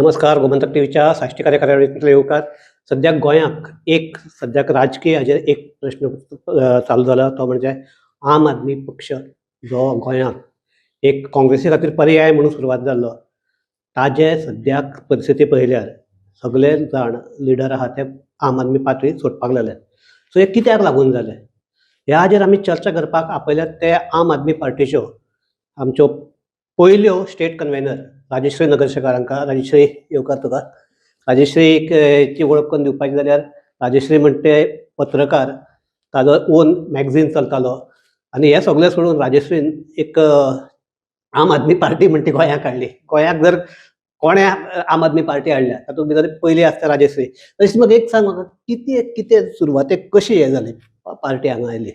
नमस्कार, गोमंतक टीव्हीच्या साश्टी कार्यावळींतले येवकार. सद्याक गोंयाक एक सद्याक राजकीय हाजेर एक प्रश्न चालू जाला, तो म्हणजे आम आदमी पक्ष जो गोंयांत एक काँग्रेसी खातीर पर्याय म्हणून सुरवात जाल्लो, ताजे सद्याक परिस्थिती पळयल्यार सगळे जाण लिडर आहा ते आम आदमी पार्टी सोडपाक लागल्यात. सो हे कित्याक लागून जालें, ह्या हाजेर आमी चर्चा करपाक आपयल्यात ते आम आदमी पार्टीच्यो आमच्यो पयल्यो स्टेट कन्वेनर राजश्री नगर्शेकार हांकां. राजश्री, येवकार तुका. राजश्रीक ची वळख करून दिवपाची जाल्यार राजश्री म्हणटे पत्रकार, ताजो ओन मॅगझीन चलतालो आनी हें सगळें सोडून राजश्रीन एक आम आदमी पार्टी म्हणटी गोंयाक हाडली. गोंयाक जर कोणें आम आदमी पार्टी हाडल्या तातूंत भितर पयली आसता राजश्री. तशें म्हाका एक सांग म्हाका, कितें कितें सुरवातेक कशी हें जाली, पार्टी हांगा आयली?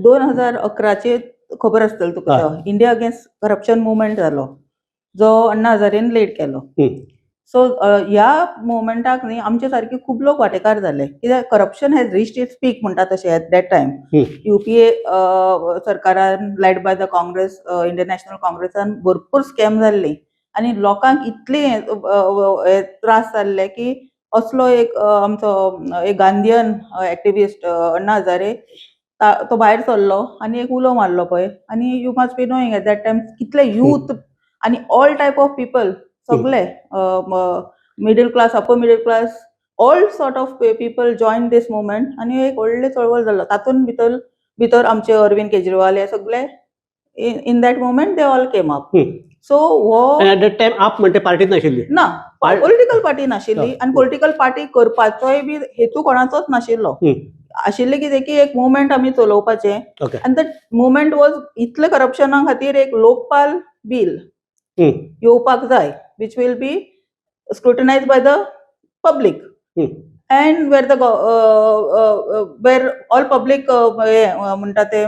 2011चे खबर आसतली तुका, तो इंडिया अगेन्स्ट करप्शन मुवमेंट जालो जो अण्णा हजारेन लीड केलो. सो ह्या मुवमेंटाक न्ही आमचे सारके खूब लोक वांटेकार जाले, कित्याक corruption has reached its peak म्हणटा तशें एट that time. UPA सरकारान, led by the Congress, Indian national काँग्रेसान भरपूर स्कॅम जाल्ली आनी लोकांक इतले हे त्रास जाल्ले की असलो एक आमचो एक गांधीयन एक्टिविस्ट अण्णा हजारे तो भायर सरलो आनी एक उलो मारलो पळय. आनी you must be knowing at that time कितले यूथ आनी ऑल टायप ऑफ पिपल, सगळे middle class, upper middle class, all sort of people join this movement आनी एक व्हडलें चळवळ जालो. तातूंत भितर भितर आमचे अरविंद केजरीवाल हे सगळे in that movement they all came up. So हो एट that time आप म्हणटे पार्टीत नाशिल्ली? ना, पॉलिटिकल पार्टी नाशिल्ली आनी पॉलिटिकल पार्टी करपाचोय बी हेतू कोणाचोच नाशिल्लो. आशिल्लें कितें की एक मुवमेंट आमी चलोवपाचें आनी that movement was इतले करप्शना खातीर एक लोकपाल बील येवपाक जाय, which will be scrutinized by the public and where all public म्हणटा ते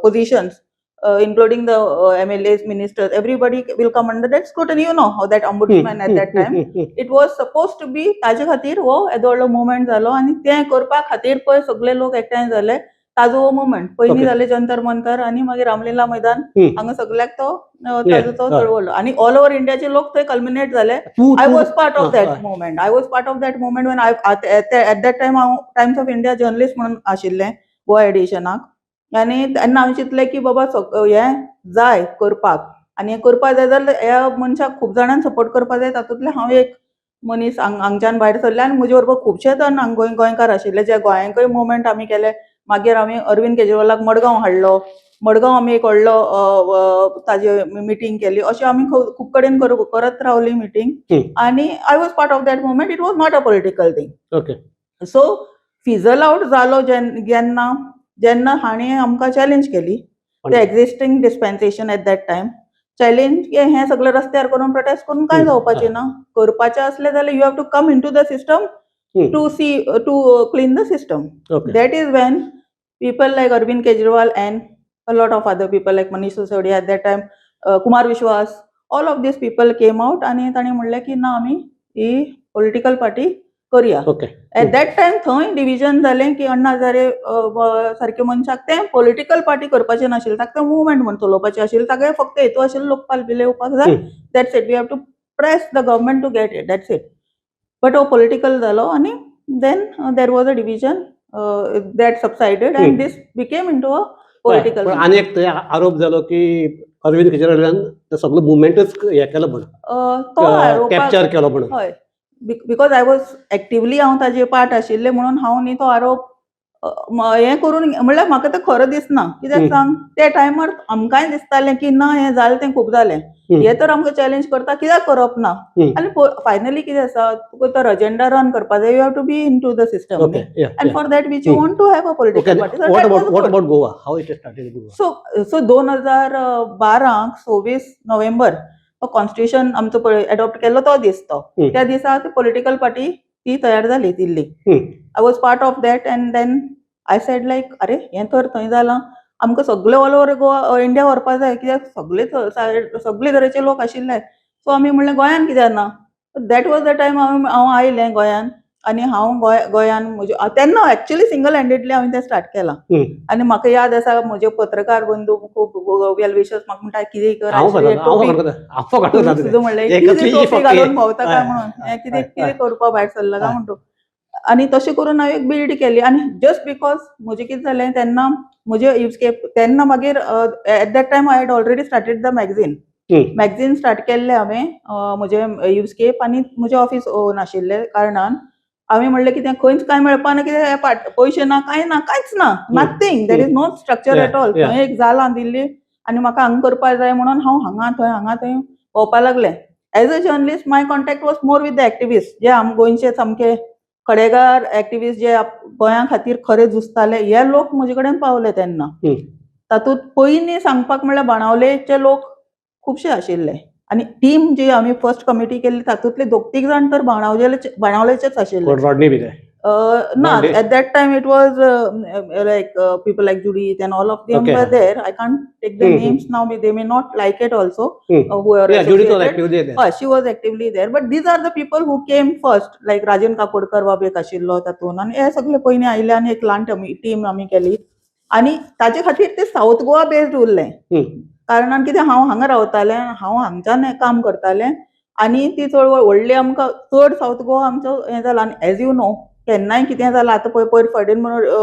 positions, including the MLAs, ministers, everybody will come under that scrutiny. You know how that ombudsman at that time it was supposed to be. ताजे खातीर हो येदो व्हडलो movement जालो आनी तें करपा खातीर पळय सगळे लोक एकठांय जाले. ताजो हो मुवमेंट पयलीं जाले जंतर मंतर आनी मागीर रामलीला मैदान हांगा सगल्याक तो ताजो तो चळवळलो आनी ऑल ओवर इंडियाचे लोक थंय कल्मिनेट जाले. तूं I was part of that movement. I was part of that movement when I at that time हांव टायम्स ऑफ इंडिया जर्नलिस्ट म्हणून आशिल्लें गोवा एडिशनाक आनी तेन्ना हांवें चिंतलें की बाबा हें जाय करपाक आनी हें करपाक जाय जाल्यार ह्या मनशाक खूब जाणांनी सपोर्ट करपाक जाय. तातूंतलें हांव एक मनीस हांगच्यान भायर सरलें आनी म्हजे बरोबर खुबशे जाण हांग गोंयकार आशिल्ले जे गोंयांकय मुवमेंट आमी केले. मागीर आमी अरविंद केजरीवालाक मडगांव हाडलो. मडगांव आमी एक व्हडलो ताजे मिटींग केली. अशें आमी खूब कडेन करत रावली मिटींग आनी I was part of that movement. It was not a political thing. So fizzle out जालो जेन्ना जेन्ना हांणी आमकां चॅलेंज केली, the existing dispensation at that time challenge, हें सगळें रस्त्यार करून प्रोटेस्ट करून कांय जावपाचें ना. करपाचें असलें जाल्यार you have to come into the system to see to clean the system. That is when people like Arvind Kejriwal and a lot of other people like Manish Sisodia at that time, Kumar Vishwas, all of these people came out आणि तांणी म्हणलें की ना, आमी ही political party करूया. Eight that time थंय division जालें की अण्णा हजारे सारके मनशाक तें पॉलिटिकल पार्टी करपाचें नाशिल्लें, ताका तें मुवमेंट म्हूण चलोवपाचें आशिल्लें. ताका फक्त हेतू आशिल्लो लोकपाल बील येवपाक जाय, that's it, we have to press the government to get it, that's it. But हो पॉलिटिकल जालो आनी then there was a division that subsided and this became into a political. पण आनी एक थंय आरोप जालो की अरविंद केजरीवालान ते सगळो मुवमेंटच हे केलो म्हणून, तो आरोपाक कॅप्चर केलो म्हणून. हय, because I was actively हांव ताजे पार्ट आशिल्लें म्हणून हांव न्ही तो आरोप हें करून, म्हणल्यार म्हाका तें खरें दिसना. कित्याक सांग, त्या टायमार आमकांय दिसतालें की ना, हें जालें तें खूब जालें, हे तर आमकां चॅलेंज करता, कित्याक करप ना? आनी फायनली कितें आसा, तुका तर अजेंडा रन करपा जाय, you have to be into the system and for that which you want to have a political party. What about Goa? How it started Goa? So so 2012क 26 नोव्हेंबर तो constitution आमचो पळय adopt केल्लो तो दीस तो. त्या दिसा ती पॉलिटिकल पार्टी ती तयार जाली दिल्ली. I was part of that and then I said like, अरे, हें तर थंय जालां, आमकां सगळे ऑल ओवर गोवा इंडिया व्हरपा जाय, कित्याक सगळे सगळे तरेचे लोक आशिल्ले. सो आमी म्हणलें, गोंयान कित्याक ना? That was the time हांव आयलें गोंयान. आनी हांव गोंय गोंयान म्हजे तेन्ना एक्चुअली सिंगल हँडेडली हांवें तें स्टार्ट केलां. आनी म्हाका याद आसा, म्हजे पत्रकार बंधू खूब वेल विशर्स म्हाका म्हणटा, कितें कर हांव आशिल्लें, हांव टोपी हांव तुझं म्हणलें एक कितें कसली टोपी फक्त घालून भोंवता काय म्हणून, हें कितें कितें करपा भायर सरला काय म्हणतो. आनी तशें करून हांवें एक बिल्ड केली. आनी जस्ट because म्हजें कितें जालें तेन्ना, म्हजें इव्सकेप तेन्ना मागीर at that time I had already started the magazine. Magazine start केल्लें हांवें, म्हजें इव्सकेप, आनी म्हजें ऑफिस ओन आशिल्ले कारणान हांवें म्हणलें कितें खंयच कांय मेळपा ना, कितें पाट पयशे ना, कांय ना, कांयच ना, nothing, there is no structure at all. थंय एक जालां दिल्ली आनी म्हाका हांगा करपा जाय म्हणून हांव हांगा थंय हांगा थंय भोंवपा लागलें. As a journalist, my contact was more with the activist, जे आम गोंयचे सामके खडेगार एक्टिविस्ट, जे गोंया खातीर खरे झुजताले, हे लोक म्हजे कडेन पावले तेन्ना. तातूंत पयलीं सांगपाक म्हणल्यार बाणावलेचे लोक खुबशे आशिल्ले आनी टीम जी आमी फर्स्ट कमिटी केल्ली तातूंतले दोग तीग जाण तर बाणावलेचेच आशिल्ले. कोण, रॉडनी बी ते? No, Monday. at that time it was like people like Judith and all of them were there. I can't take the names now. They may not like it also. Who are Yeah, Judith was associated. actively there. She was actively there. But these are the people who came first. Like Rajan Kakodkar बाब एक आशिल्लो तातूंत आनी हे सगळे पयलीं आयले आनी एक ल्हान टीम आमी केली आनी ताचे खातीर ते सावथ गोवा बेस्ड उरलें. कारणान कितें, हांव हांगा रावतालें, हांव हांगच्यान हें काम करतालें आनी ती चळवळ व्हडली आमकां चड सावथ गोवा आमचो हें जाला. आनी एज you know, केन्नाय कितें जालां, आतां पळय पयर फर्डिन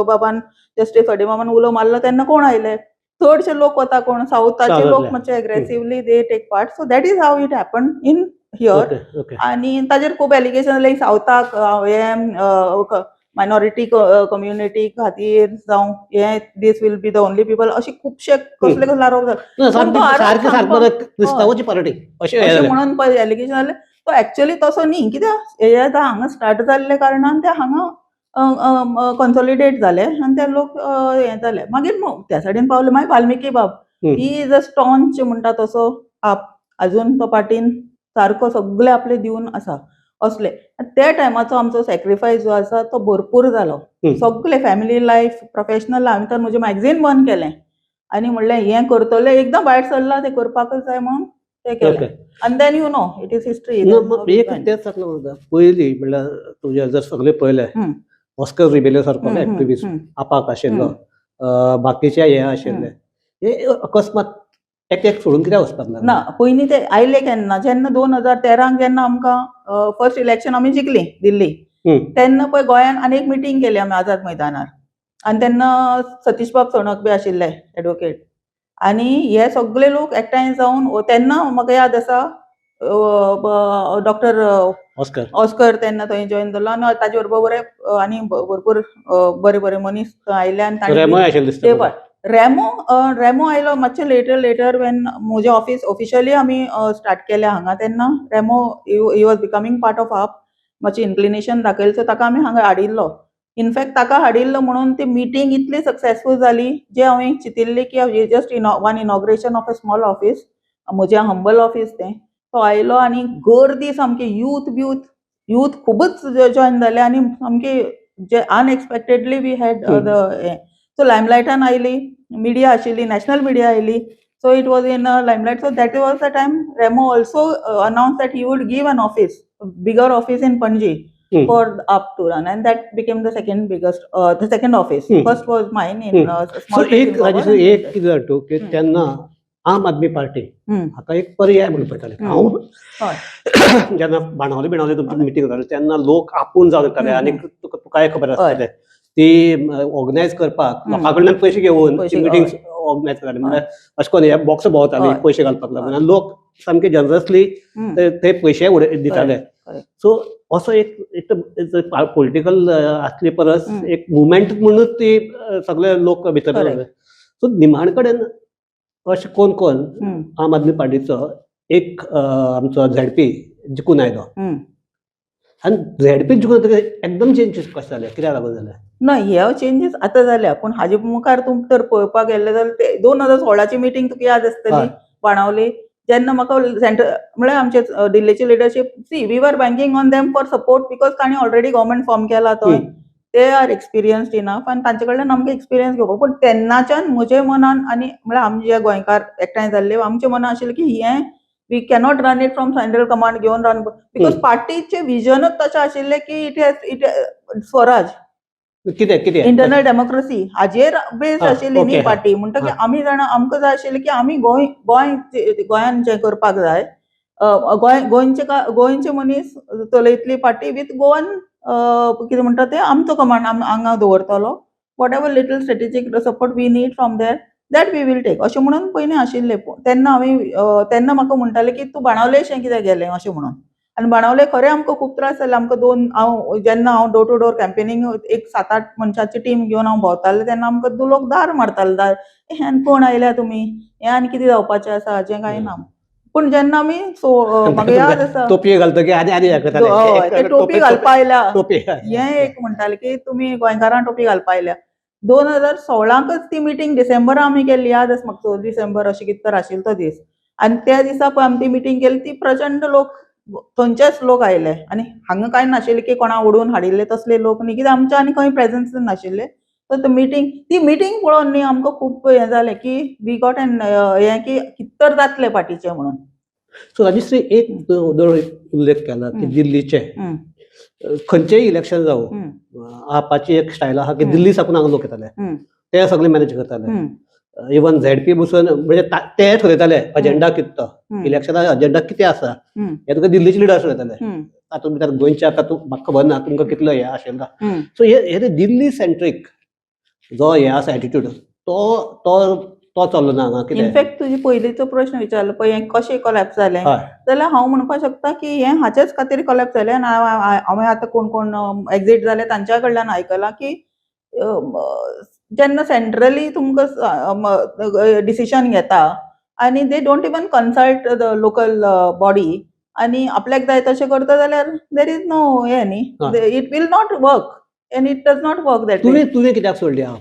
बाबान, जस्टीस फर्डिन बाबान उलो मारलो तेन्ना कोण आयले? चडशे लोक वता कोण? सावथाचे लोक. सावथांतले. मातशे aggressively they take part, so that is how it happen in here. आनी ताजेर खूब एलिगेशन जाले सावथाक, हें मायनॉरिटी कम्युनिटी खातीर जावं हें, this will be the only people, अशे खुबशे कसले कसले आरोप जाले. ना, पूण तो सारकें आरोप सारकें सारकें क्रिस्तांवाची पार्टी अशें हें अशें जालें. म्हणून पळय एलिगेशन जालें. तो एक्चुअली तसो न्ही, कित्याक हे आतां हांगा स्टार्ट जाल्ले कारणान ते हांगा कन्सॉलिडेट जाले आनी ते लोक हें जाले. मागीर न्हू त्या सायडीन पावले. मागीर वाल्मिकी बाब, he is a staunch म्हणटा तसो आप अजून तो पार्टीन सारको सगळे आपले दिवन आसा असले. आनी त्या टायमाचो आमचो सॅक्रिफायस जो आसा तो भरपूर जालो. सगळे फॅमिली लायफ, प्रोफेशनल, हांवें तर म्हजें मॅगझीन बंद केलें आनी म्हणलें हें करतलें, एकदां भायर सरलां तें करपाकच जाय म्हणून तें केलें. आनी then you know it is history. ना, मग एक तेच सांगलें म्हणटा पयलीं, म्हणल्यार तुजें जर सगळें पळयलें, ऑस्कर रिबेलो सारको एक्टिविस्ट आपाक आशिल्लो, बाकीचे हे आशिल्ले, हे अकस्मात एक एक सोडून कित्याक वचपाक लागले? ना, पयलीं ते आयले केन्ना, जेन्ना 2013क जेन्ना आमकां फर्स्ट इलेक्शन आमी जिखली दिल्ली, तेन्ना पळय गोंयान आनी एक मिटींग केली आमी आझाद मैदानार आनी तेन्ना सतीश बाब सोणक बी आशिल्ले एडवोकेट आनी हे सगळे लोक एकठांय जावन, तेन्ना म्हाका याद आसा, डॉक्टर ऑस्कर. ऑस्कर तेन्ना थंय जॉयन जालो आनी ताजे बरोबर आनी भरपूर बरे बरे मनीस थंय आयले आनी तांणी रेमोय आशिल्ले ते दिसता. पळय रेमो, रेमो आयलो मातशें लेटर लेटर when म्हजें ऑफिस ऑफिशियली आमी स्टार्ट केलें हांगा, तेन्ना Remo he was becoming part of AAP. मातशें इन्क्लिनेशन दाखयलें, सो ताका आमी हांगा हाडिल्लो. इनफॅक्ट ताका हाडिल्लो म्हणून ती मिटींग इतली सक्सेसफूल जाली, जे हांवें चिंतिल्ली की just one inauguration of a small office, म्हजें हंबल ऑफिस तें. तो आयलो आनी गर्दी सामकी, यूथ ब्यूथ यूथ खुबूच जॉयन जाले आनी सामकी जे अनएक्सपेक्टेडली we had the हें. सो लायमलायटान आयली, मिडिया आशिल्ली, नॅशनल मिडिया आयली, so it was in limelight. So that was the time Remo also announce that he would give an office, bigger office in Panaji for AAP to run, and that became the second biggest, the second office. First was mine in small so place एक in Goa Rajesh and एक कितें जाणा तूं की तेन्ना आम Aadmi party हाका एक पर्याय म्हणून पळयताले. हांव जेन्ना बाणावले बिणावले तुमची मिटींग जाताली तेन्ना लोक आपूण जावन येताले आनी तुकाय खबर आसतलें, ती ऑर्गनायज करपाक लोकां कडल्यान पयशे घेवन ती पयशे, मिटींग ऑर्गनायज करताले. म्हणल्यार अशें करून हे बॉक्स भोंवताले पयशे घालपाक लागून आनी लोक सामके जनरसली ते पयशे दिताले. सो असो एक पॉलिटिकल आसली परस एक मुवमेंट म्हणून ती सगळे लोक भितर. सो निमाण कडेन अशें कोण कोण आम आदमी पार्टीचो एक आमचो झेडपी जिखून आयलो आनी झेडपी जिखून येतकीर एकदम चेंजीस कशें जालें, कित्याक लागून जालें? ना, हे चेंजीस आतां जाल्या, पूण हाजे मुखार तूं तर पळोवपाक गेल्ले जाल्यार ते 2016ची मिटींग तुका याद आसतली. बाणावली, जेन्ना म्हाका सेंट्रल म्हळ्यार आमचे दिल्लीची leadership, see, we were banking on them for support because तांणी ऑलरेडी गव्हर्मेंट फॉर्म केला थंय, ते आर एक्सपिरियन्स्ड इनफ आनी तांचे कडल्यान आमकां एक्सपिरियन्स घेवपाक. पूण तेन्नाच्यान म्हजे मनान आनी म्हळ्यार आमी जे गोंयकार एकठांय जाल्ले, आमच्या मनान आशिल्लें की हें We cannot run it from central command घेवन रन, because पार्टीचे विजनच तशें आशिल्लें की it has it Swaraj, कितें कितें इंटरनल डेमोक्रेसी हाजेर बेस्ड आशिल्ली न्ही पार्टी. म्हणटकीर आमी जाणा, आमकां जाय आशिल्लें की आमी गोंय गोंय गोंयान जें करपाक जाय, गोंय गोंयचे गोंयचे मनीस चलयतली पार्टी विथ गोवन कितें म्हणटा ते, आमचो कमांड हांगा दवरतलो. Whatever little strategic support we need from there, that we will take, अशें म्हणून पयलीं आशिल्लें. पूण तेन्ना हांवें तेन्ना म्हाका म्हणटाले की तूं बाणावलेशें कित्याक गेलें अशें म्हणून. आनी बाणावले खरें आमकां खूब त्रास जाले. आमकां दोन, हांव जेन्ना हांव डोर टू डोर कॅम्पेनींग एक सात आठ मनशाची टीम घेवन हांव भोंवतालें, तेन्ना आमकां लोक दार मारताले, दार, हे आनी कोण आयल्या तुमी, हें आनी कितें जावपाचें आसा, हाजें कांय ना. पूण जेन्ना आमी, सो म्हाका याद आसा, टोपी घालतो की आनी आनी हें करताले. हय, ते टोपी घालपा आयल्या, टोपी हें एक म्हणटाले की तुमी गोंयकारांक टोपी घालपा आयल्या. 2016कच ती मिटींग डिसेंबरा आमी केल्ली, याद आसा म्हाका, 14 डिसेंबर अशें कितें तर आशिल्लो तो दीस. आनी त्या दिसा पळय आमी ती मिटींग केली, ती प्रचंड लोक, थंयचेच लोक आयले आनी हांगा कांय नाशिल्ले की कोणा ओडून हाडिल्ले तसले लोक न्ही, कित्याक आमचे आनी खंय प्रेजन्स नाशिल्ले. सो मिटींग, ती मिटींग पळोवन न्ही आमकां खूब हें जालें की we got N हें की कितें तर जातलें पार्टीचें म्हणून. सो राजश्री, एक जर उल्लेख केला की दिल्लीचे खंयचेय इलेक्शन जावं, आपाची एक स्टायल आहा की दिल्ली साकून हांगा लोक येताले, ते सगळे मॅनेज करताले. इवन झेडपी बसून म्हणजे ते ठरयताले अजेंडा कितें तो, इलेक्शना अजेंडा कितें आसा हे तुका दिल्लीचे लिडर्स ठरयताले. तातूंत भितर गोंयच्या तातूंत म्हाका खबर ना तुमकां कितलो हे आशिल्लो. सो हे हे दिल्ली सेंट्रीक जो हे आसा एटिट्यूड, तो तो तो चल्लो ना हांगा कितें? इनफॅक्ट तुजी पयलींचो प्रश्न विचारलो पळय, हें कशें कोलॅप्स जालें, जाल्यार हांव म्हणपाक शकता की हें हाचेच खातीर कोलॅप्स जालें. आनी हांवें आतां कोण कोण एक्झीट जाले तांच्या कडल्यान आयकलां की जेन्ना सेंट्रली तुमकां डिसिशन घेता आनी they don't even consult the local body आनी आपल्याक जाय तशें करता जाल्यार there is no हें न्ही, it will not work and it does not work that. तुवें तुवें कित्याक सोडली आप?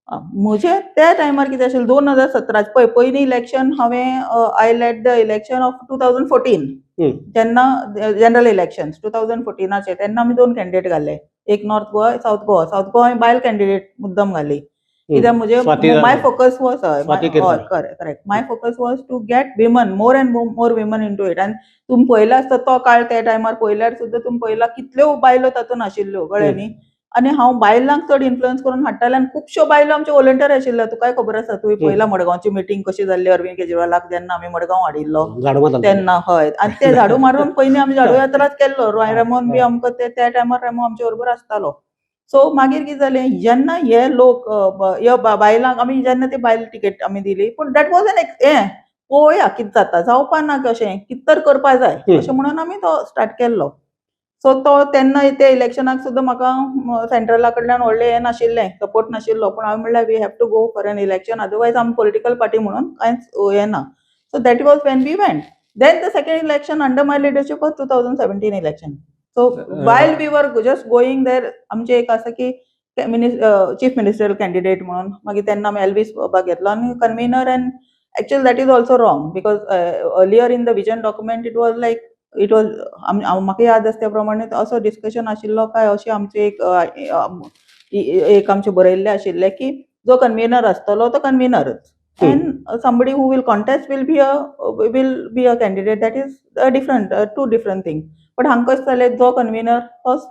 म्हजें त्या टायमार कितें आशिल्लें, 2017 पळय पयलीं इलेक्शन हांवें, I led the election of 2014. जेन्ना जनरल इलेक्शन 2014आचे, तेन्ना आमी दोन कॅन्डिडेट घाले, एक north Goa, south Goa. South Goa हांवें बायल कॅन्डिडेट मुद्दम घाली, कित्याक म्हजे स्वाती माय फोकस वॉज स्वाती हय Kerkar. Correct, my focus was to get women, more and more women into it. आनी तुमी पळयला आसता तो काळ, त्या टायमार पळयल्यार सुद्दां तुमी पळयला कितल्यो बायलो तातूंत आशिल्ल्यो, कळ्ळें न्ही. आनी हांव बायलांक चड इन्फ्लुयन्स करून हाडटालें आनी खुबश्यो बायलो आमच्यो वॉलंटियर आशिल्ल्यो. तुकाय खबर आसा, तुवें पळयला मडगांवची मिटींग कशी जाल्ली, अरविंद केजरीवालाक जेन्ना आमी मडगांव हाडिल्लो झाडू मारताले तेन्ना. हय, आनी ते झाडू मारून पयलीं आमी झाडू यात्राच केल्लो. रेमोन बी आमकां ते त्या टायमार रेमो आमचे बरोबर आसतालो. सो मागीर कितें जालें, जेन्ना हे लोक ह्या बायलांक आमी जेन्ना ती बायल टिकेट आमी दिली, पूण that was an हें पळोवया कितें जाता, जावपा ना कशें, कितें तर करपा जाय अशें म्हणून आमी तो स्टार्ट केल्लो. सो तो तेन्ना त्या इलेक्शनाक सुद्दां म्हाका सेंट्रला कडल्यान व्हडलें हें नाशिल्लें, सपोर्ट नाशिल्लो. पूण हांवें म्हणल्यार we have to go for an election, otherwise आमी पॉलिटिकल पार्टी म्हणून कांयच हें ना. So that was when we went. Then the second election under my leadership was 2017 election. So while we were just going there, आमचे एक आसा की chief minister candidate म्हणून, मागीर तेन्ना आमी एल्वीस बाबा घेतलो आनी convener. And actually that is also wrong, because earlier in the vision document it was like it was, म्हाका याद आसा त्या प्रमाणे असो डिस्कशन आशिल्लो काय अशें आमचें एक एक आमचें बरयल्लें आशिल्लें की जो कन्व्हिनर आसतलो तो कन्व्हिनरच and somebody who will contest will be a candidate. That is a different two different thing. But हांगा कशें जालें, जो कन्व्हिनर तोच,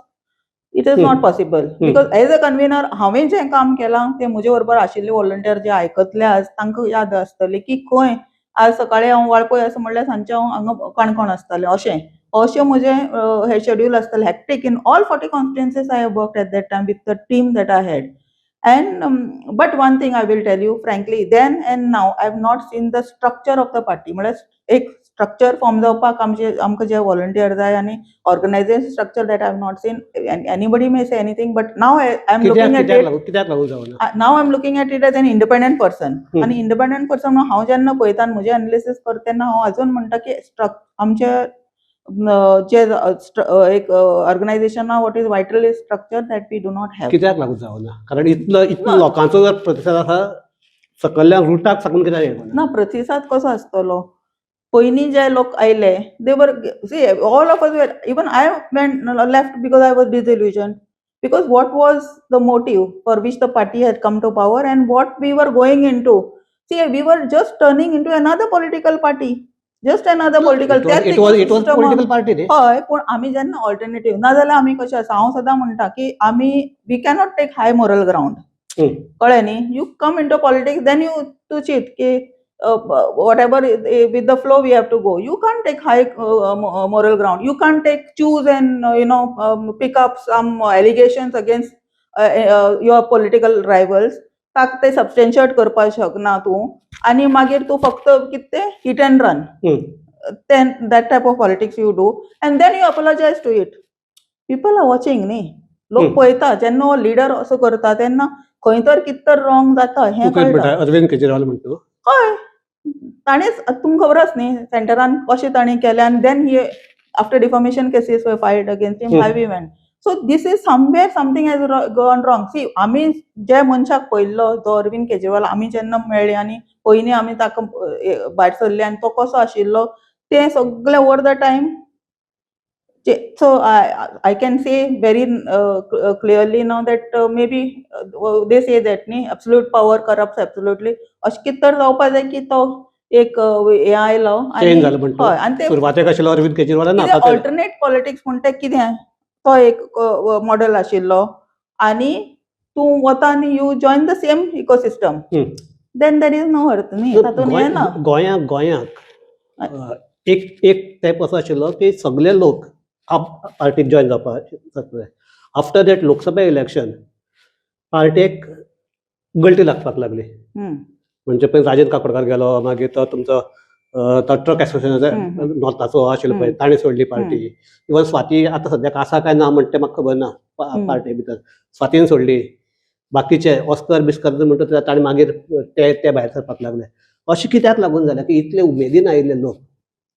it is not possible, because as a convener हांवें जें काम केलां तें म्हजे बरोबर आशिल्ले वॉलंटियर जे आयकतले आज तांकां याद आसतलें की खंय आज सकाळी हांव वाळपय आसा म्हणल्यार सांजचें हांव हांगा काणकोण आसतालें, अशें अशें म्हजें हें शेड्यूल आसतालें, hectic. In all 40 constituencies I have worked at that time with the team that I had. And but one thing I will tell you frankly, then and now I have not seen the structure of the party. म्हळ्यार एक structure form जावपाक आमचे आमकां जे volunteer जाय आनी organization structure, that I have not seen. Anybody may say anything, but now I am looking at कित्याक it लागून, कित्याक लागून जावना? Now I am looking at it as an independent person. आनी इंडिपेंडंट पर्सन म्हणून हांव जेन्ना पळयता आनी म्हजें एनालिसीस करता तेन्ना हांव अजून म्हणटा की स्ट्रक आमचे जे एक ऑर्गनायझेशना what is vital is structure that we do not have. कित्याक लागून जावना? कारण इतलो इतलो लोकांचो जर प्रतिसाद आसा, सकयल्या रुटाक साकून कित्याक येवना? ना, प्रतिसाद कसो आसतलो? पयलीं जे लोक आयले, they were, see, all of us were, even I went left because I was disillusioned, because what was the motive for which the party had come to power and what we were going into, see, we were just turning into another political party. Just another political. It was political party न्ही. हय, पूण आमी जेन्ना alternative ना जाल्यार आमी कशें आसा, हांव सदां म्हणटा की आमी we cannot take high moral ground. कळ्ळें न्ही? You come into politics, then you तूं चिंत की whatever, with the flow we have to go. You can't take high moral ground. You can't take choose and pick up some allegations against your political rivals. ताका ते सबस्टेन्शिएट करपाक शकना तूं आनी मागीर तूं फक्त कितें तें hit and run, then that type of politics you do and then you apologize to it. People are watching न्ही, लोक पळयता. जेन्ना हो लिडर असो करता तेन्ना खंय तर कितें तर रॉंग जाता हें तूं खंय कळटा. म्हणटा, अरविंद केजरीवाल म्हणटा? हय, ताणेच, तुमकां खबर आसा न्ही सेंटरान कशें ताणें केलें आनी then he, after defamation cases were filed against him, how he went. So this is somewhere something has gone wrong. See, आमी जे मनशाक पळयल्लो जो अरविंद केजरीवाल, आमी जेन्ना मेळ्ळे आनी पयलीं आमी ताका भायर सरले आनी तो कसो आशिल्लो तें सगळें over the time. So I can say very clearly now that maybe they say that न्ही, absolute power corrupts absolutely. अशें कितें तर जावपा जाय की तो एक हें आयलो. चेंज जालो म्हणटा. हय, आनी ते सुरवातेक आशिल्लो अरविंद केजरीवाल ना आतां ऑल्टरनेट पॉलिटिक्स म्हणटा कितें, तो एक मॉडेल आशिल्लो आनी तूं वता आनी you join the same ecosystem, then there is no अर्थ न्ही तातूंत, हें ना. गोंयांक एक तेंप असो आशिल्लो की सगळे लोक आप पार्टीक जॉयन जावपाक जातले. After that Lok Sabha election पार्टेक गळटी लागपाक लागली. म्हणजे पळय, राजन काकोडकार गेलो, मागीर तो तुमचो तो ट्रक एसोसिएशनाचो नॉर्थाचो आशिल्लो पळय, ताणें सोडली पार्टी. इवन स्वाती आतां सद्याक आसा काय ना म्हणटा तें म्हाका खबर ना पार्टी भितर. स्वातीन सोडली, बाकीचे ऑस्कर बिस्कर म्हणटा ताणें मागीर ते ते भायर सरपाक लागले. अशें कित्याक लागून जालें की इतले उमेदीन आयिल्ले लोक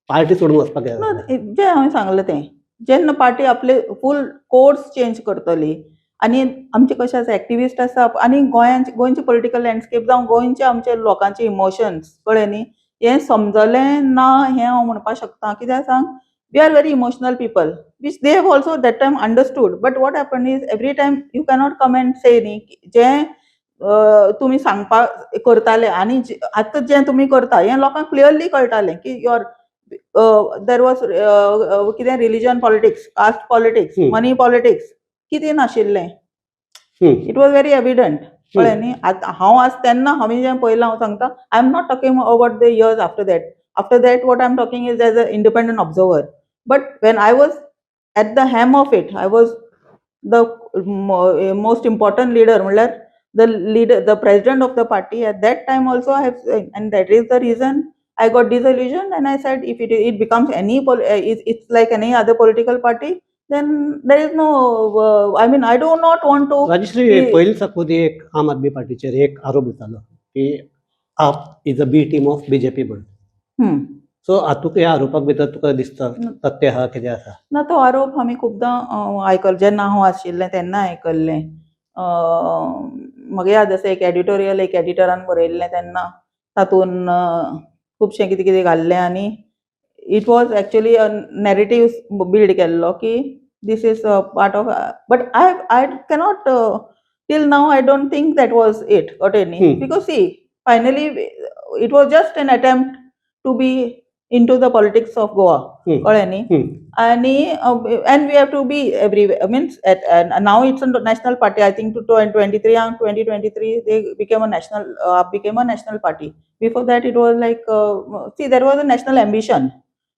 पार्टी सोडून वचपाक ना, गेले? जें हांवें सांगलें तें, जेन्ना पार्टी आपले फूल कोर्स चेंज करतली आनी आमचे कशें आसा, एक्टिविस्ट आसा आनी गोंयांचे, गोंयचे पॉलिटिकल लँडस्केप जावं गोंयचे आमचे लोकांचे इमोशन्स, कळ्ळें न्ही, हें समजलें ना हें हांव म्हणपाक शकता. कित्याक सांग, we are very emotional people, which they have also that time understood. But what happen is every time you cannot come and से न्ही की जें तुमी सांगपाक करताले आनी आतां जें तुमी करता हें लोकांक क्लियरली कळटालें की your there was कितें, religion politics, caste politics, money politics, कितें नाशिल्लें. It was very evident, कळ्ळें न्ही? आतां हांव आज तेन्ना हांवें जें पळयलां हांव सांगता. I am not talking about the years after that. After that, what I am talking is as a independent observer. But when I was at the helm of it, I was the most important leader, म्हणल्यार the leader, the president of the party at that time also I have, and that is the reason I got disillusioned and I said if it becomes it's like any other political party, then there is no I mean, I do not want to Rajshri, पयलीं साकून एक आम आदमी पार्टीचेर एक आरोप जातालो की AAP is a B team of BJP म्हणून. So हातूंत ह्या आरोपाक भितर तुका दिसता तथ्य आहा, कितें आसा? ना, तो आरोप आमी खुबदां आयकल. जेन्ना हांव आशिल्लें तेन्ना आयकल्लें. म्हाका याद आसा, एक एडिटोरियल एक एडिटरान बरयल्लें तेन्ना, तातूंत खुबशें कितें कितें घाल्लें आनी it was actually a narrative build केल्लो की this is a part of. But I cannot, till now I don't think that was it, got न्ही? Because see, finally it was just an attempt to be into the politics of Goa, कळ्ळें न्ही? आणि and we have to be everywhere, means now it's a national party. I think to 23, 2023 they became a national became a national party. Before that it was like, see, there was a national ambition,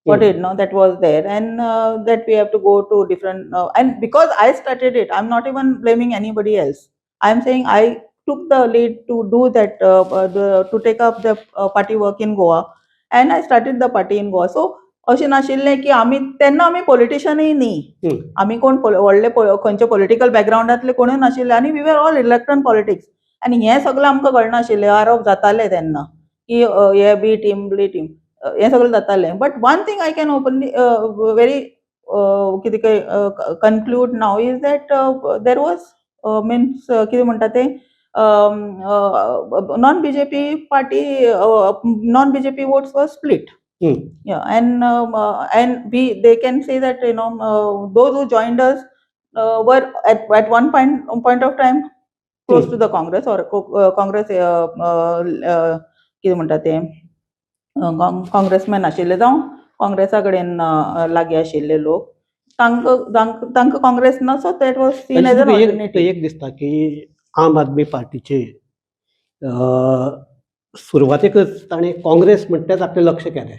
what it, no, that was there and that we have to go to different and because I started it, I'm not even blaming anybody else. I'm saying I took the lead to do that, to take up the party work in Goa and I started the party in Goa. So अशें नाशिल्लें की आमी तेन्ना आमी पॉलिटिशनूय न्ही. आमी कोण व्हडले खंयचे पॉलिटिकल बॅकग्रावंडांतले कोणूय नाशिल्ले आनी we were all reluctant politics आनी हें सगळें आमकां कळनाशिल्लें. आरोप जाताले तेन्ना की हे बी टीम, बी टीम, हें सगळें जातालें. But one thing I can openly very कितें conclude now is that there was, means कितें म्हणटा तें, non BJP party, non BJP votes were split. Yeah, and we they can say that those who joined us were at one point of time close to the Congress or Congress, कितें म्हणटा ते, काँग्रेसमॅन आशिल्ले जावं काँग्रेसा कडेन लागीं आशिल्ले लोक, तांकां तांकां काँग्रेस ना, so that was seen as an एक ऑल्टरनेटीव. एक दिसता की आम आदमी पार्टीचे सुरवातेकच ताणें काँग्रेस म्हणटाच आपलें लक्ष केलें,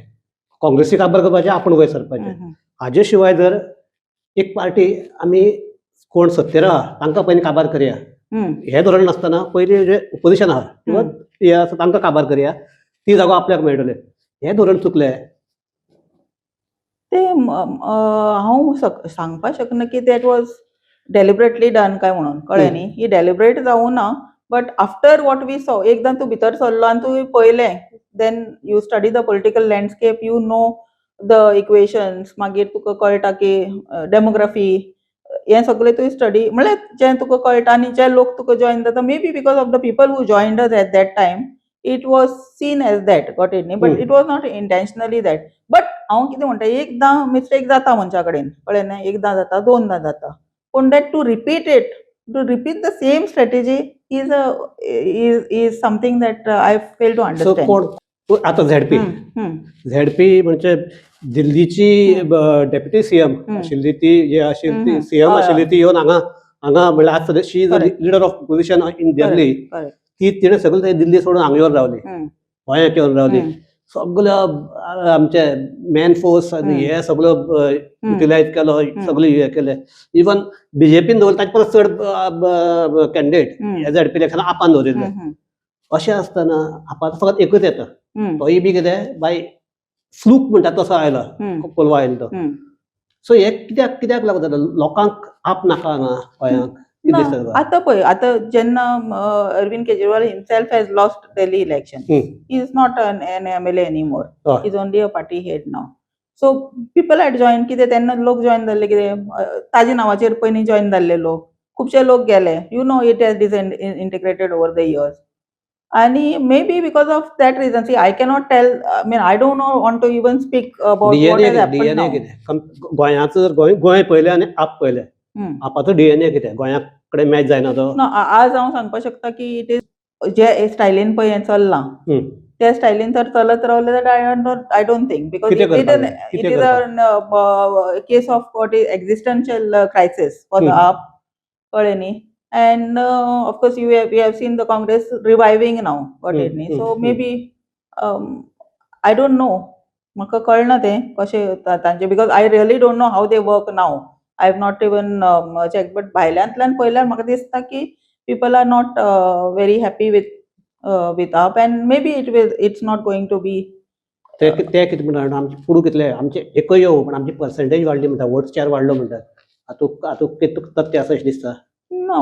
काँग्रेसीक काबार करपाचें, आपूण वयर सरपाचें. हाजे शिवाय जर एक पार्टी आमी कोण सत्तेर आहा तांकां पयलीं काबार करया हें धोरण नासतना, पयलीं जे ओपोजिशन आहा किंवा हे आसा तांकां काबार करया, ती जागो आपल्याक मेळटले, हें धोरण चुकलें. ते हांव सांगपाक शकना की that was deliberately done काय म्हणून, कळ्ळें न्ही? ही डेलिबरेट जावूं ना, but after what we saw, एकदां तूं भितर सरलो आनी तुवें पळयलें, then you study the political landscape, you know the equations, मागीर तुका कळटा की डेमोग्राफी, हें सगळें तुवें स्टडी म्हणल्यार जें तुका कळटा आनी जे लोक तुका जॉयन जाता, maybe because of the people who joined us at that time, it was seen as that, got it न्ही? But it was not intentionally that. But हांव कितें म्हणटा, एकदां मिस्टेक जाता मनशा कडेन, कळ्ळें न्ही? एकदां जाता, दोनदां जाता, पूण that to repeat it, to repeat the same strategy is something that I fail to so understand. कोण आतां झेडपी, झेडपी म्हणजे दिल्लीची डेप्युटी सीएम आशिल्ली ती, जे आशिल्ली ती सीएम आशिल्ली, ती येवन हांगा हांगा म्हणल्यार आज सद्या she is leader of opposition in Delhi. ती तिणें सगळें दिल्ली सोडून हांगा येवन रावली, गोंयांत येवन रावली. सगळ्यो आमचे मॅन फोर्स आनी हे सगळो युटिलायज केलो, सगळे हे केले. इवन बीजेपीन दवरले ताचे परस चड कॅन्डिडेट झेडपी इलेक्शन आपान दवरिल्ले. अशें आसतना आपाचो फकत एकूच येता, तोय बी कितें बाय फ्लूक म्हणटा तसो आयलो, कोलवा आयलो तो. सो हे कित्याक कित्याक लागून जाता? लोकांक आप नाका हांगा गोंयांक? कितें ना, दिसता तुका? आतां पळय, आतां जेन्ना Arvind Kejriwal himself has lost Delhi election, he is not an MLA anymore. He is only a party head now. So people had join कितें तेन्ना लोक जॉयन जाल्ले कितें ताजे नांवाचेर पयलीं जॉयन जाल्ले लोक, खुबशे लोक गेले. You know, it has disintegrated over the years आनी maybe because of that reason. See, I cannot tell, I mean, I don't know want to even speak about what DNA has happen. DNA कितें गोंयाचो जर गोंय गोंय पळयलें आनी आप पळयलें, आपाचो DNA कितें गोंया कडेन मॅच जायना तो? ना, आज हांव सांगपाक शकता की it is जे स्टायलीन पळय हें चल्लां, त्या स्टायलीन जर चलत रावले जाल्यार I don't think, because कितें it is करपाक जाय? It कितें is a case of what is existential crisis for the AAP, कळ्ळें न्ही? And of course you have seen the Congress reviving now, got it न्ही? So maybe, I don't know, म्हाका कळना तें कशें तांचें, because I really don't know how they work now. I have not even check, but भायल्यांतल्यान पळयल्यार म्हाका दिसता की people are not very happy with AAP and maybe it's not going to be. ते ते कितें म्हणटा, आमचे फुडू कितले, आमचे एकय येवं, पण आमची पर्संटेज वाडली म्हणटा, वोट शेअर वाडलो म्हणटात. हातूंत हातूंत कितें तथ्य आसा अशें दिसता? ना,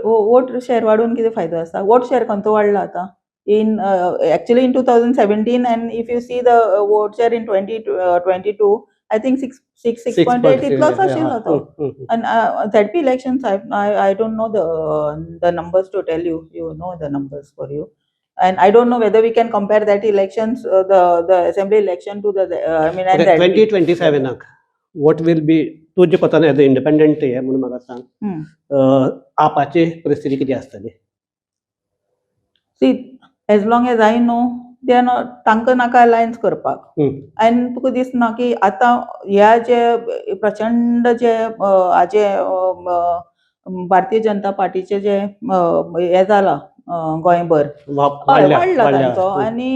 वोट शेअर वाडून कितें फायदो आसा? वोट शेअर खंयचो वाडला आतां? In actually in 2017 and if you see the vote share in 2022, I think 6, 6.8 इतलोच आशिल्लो तो. And ZP elections, I don't know the numbers to tell you. You know the numbers for you. And I don't know whether we can compare that elections, the assembly election to the, I mean, and ZP. Twenty twenty सेव्हनाक what will be तुजे कोतान as a independent हे म्हणून म्हाका सांग, Apache परिस्थिती कितें आसतली? See, as long as I know, they are not, तांकां नाका अलायन्स करपाक. आनी तुका दिसना की आतां ह्या जे प्रचंड जे हाजे भारतीय जनता पार्टीचे जे हें जाला गोंयभर, वाडल्या. वाडला वाडल्या. तांचो. आनी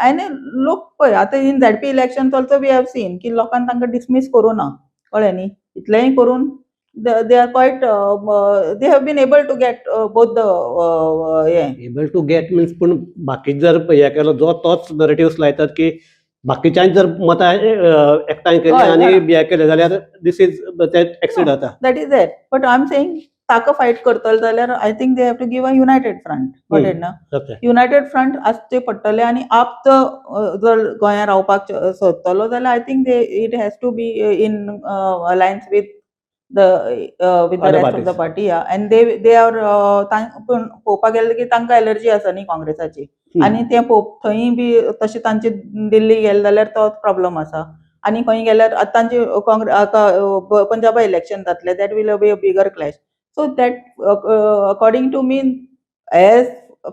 आनी लोक पळय आतां in ZP election also we have seen की लोकान तांकां डिसमीस करूं ना, कळ्ळें न्ही? इतलेंय करून they are quite, they have been able to get both the हें. एबल टू गेट मिन्स, पूण बाकी जर हे केलो, जो तोच नरेटिव्स लायतात की बाकीच्यांनी जर मतां एकठांय केली आनी हे केले जाल्यार this is ते एक्सीड जाता. That is that, but I am saying ताका फायट करतले जाल्यार I think they have to give a united front, कळ्ळें ना? युनायटेड फ्रंट आसचे पडटले आनी आप जर गोंयांत रावपाक सोदतलो जाल्यार I think they it has to be in alliance with the Other rest of the parties. Party. And they are, पूण पळोवपाक गेले की तांकां एलर्जी आसा न्ही काँग्रेसाची. आनी ते थंय बी तशें तांचे दिल्ली गेले जाल्यार तोच प्रॉब्लम आसा आनी खंय गेल्यार आतां तांचे काँग्रेस पंजाबा इलेक्शन जातलें, that will be a bigger clash. So that according to me, as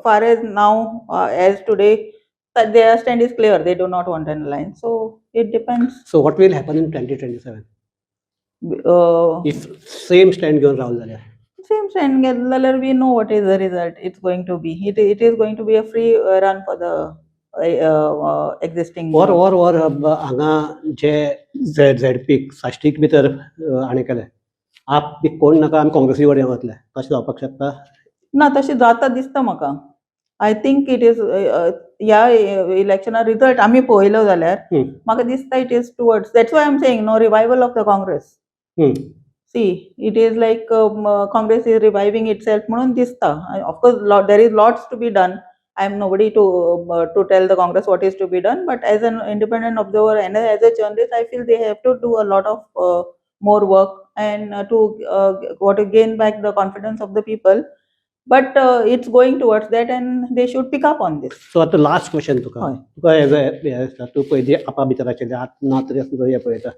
far as now, as today, Their stand is clear, they do not want an alliance, so it depends. So what will happen in 2027 if same stand घेवन रावले जाल्यार? Same stand घेतलं जाल्यार we know what is the result. It's going to be it is going to be a free run for the existing. Or or or हांगा जे झेडपीक साश्टीक भितर हाणें केलें, आप बी कोण नाका, आमी काँग्रेसी कडेन वतले, तशें जावपाक शकता? ना, तशें जाता दिसता म्हाका. I think it is ह्या इलेक्शना रिजल्ट आमी पळयलो जाल्यार म्हाका दिसता it is towards, that's why am saying, no, revival of the Congress. See, it is like Congress is reviving itself म्हणून दिसता. Of course there is lots to be done. I am nobody to tell the Congress what is to be done, but as an independent observer and as a journalist, I feel they have to do a lot of more work and to what to gain back the confidence of the people. But it's going towards that and they should pick up on this. So आतां last question तुका. हय. तुका as a हें आसता, तूं पयलीं आपा भितर आशिल्लें, आतां ना तरी आसतना हें पळयता,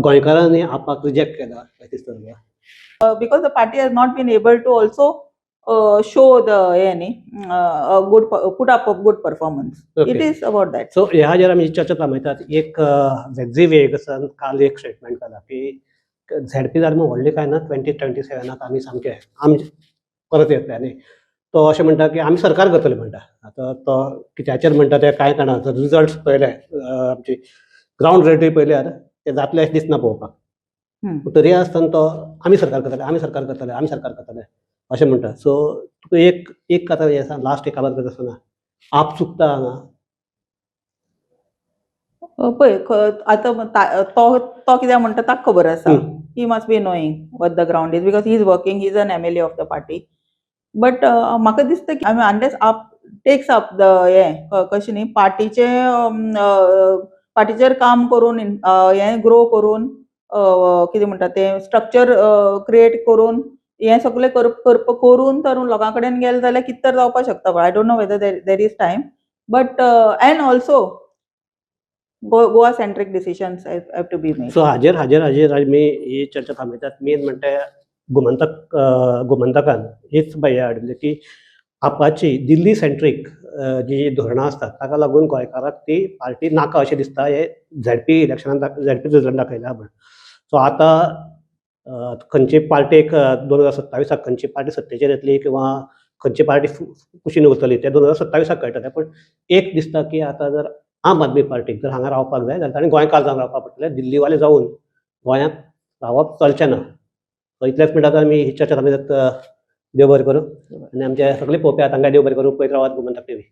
गोंयकारांनी आपाक रिजेक्ट केला अशें दिसता तुका? Because the party has not been able to also show the हे न्ही, a good put up a good performance. It is about that. So ह्या हाजेर आमी चर्चा थांबयतात. एक वेगझी वेगसान काल एक स्टेटमेंट काडला की झेडपी जालें म्हूण व्हडलें कांय ना, 2027 आमी सामके आमी परत येतले. आनी तो अशें म्हणटा की आमी सरकार करतले म्हणटा. आतां तो कित्याचेर म्हणटा तें कांय कळना. जर रिजल्ट पळयले, आमची ग्रावंड रियलिटी पळयल्यार ते जातले अशें दिसना पळोवपाक. पूण तरी आसतना तो आमी सरकार करतले, आमी सरकार करतले, आमी सरकार करतले अशें म्हणटा. सो तुका एक एक आतां हें आसा, लास्ट एक काबार करता आसतना, आप चुकता हांगा? पळय, आतां तो तो कित्याक म्हणटा ताका खबर आसा. He must be knowing what the ground is because he is working, he is an MLA of the party. But म्हाका दिसता की, I mean, unless AAP takes up the हें कशें न्ही, पार्टीचे पार्टीचेर काम करून, हें ग्रो करून, कितें म्हणटा तें, स्ट्रक्चर क्रिएट करून, हें सगळें कर करप करून तर लोकां कडेन गेले जाल्यार कितें तर जावपाक शकता. I don't know whether there is time, but and also Goa centric decisions have to be made. So हाजेर आमी ही चर्चा थांबयतात. मेन म्हणटा गोमंतक, गोमंतकान हीच बाई हाडली की आपाची दिल्ली सेंट्रीक जी धोरणां आसतात ताका लागून गोंयकाराक ती पार्टी नाका अशें दिसता. हे झेडपी इलेक्शनान झेडपी रिजल्ट दाखयला म्हण. सो आतां खंयची पार्टीक 2027 खंयची पार्टी सत्तेचेर येतली किंवा खंयची पार्टी कुशीन उरतली ते 2027 कळटलें. पूण एक दिसता की आतां जर आम आदमी पार्टीक जर हांगा रावपाक जाय जाल्यार ताणें गोंयकार जावन रावपाक पडटलें. दिल्लीवाले जावन गोंयांत रावप चलचें ना. सो इतलेच म्हणटात आमी ही चर्चा थांबयतात. देव बरें करूं आनी आमचे सगळे पळोवपी आहा तांकां देव बरें करूं. पळयत रावात गोमंतक टिवी.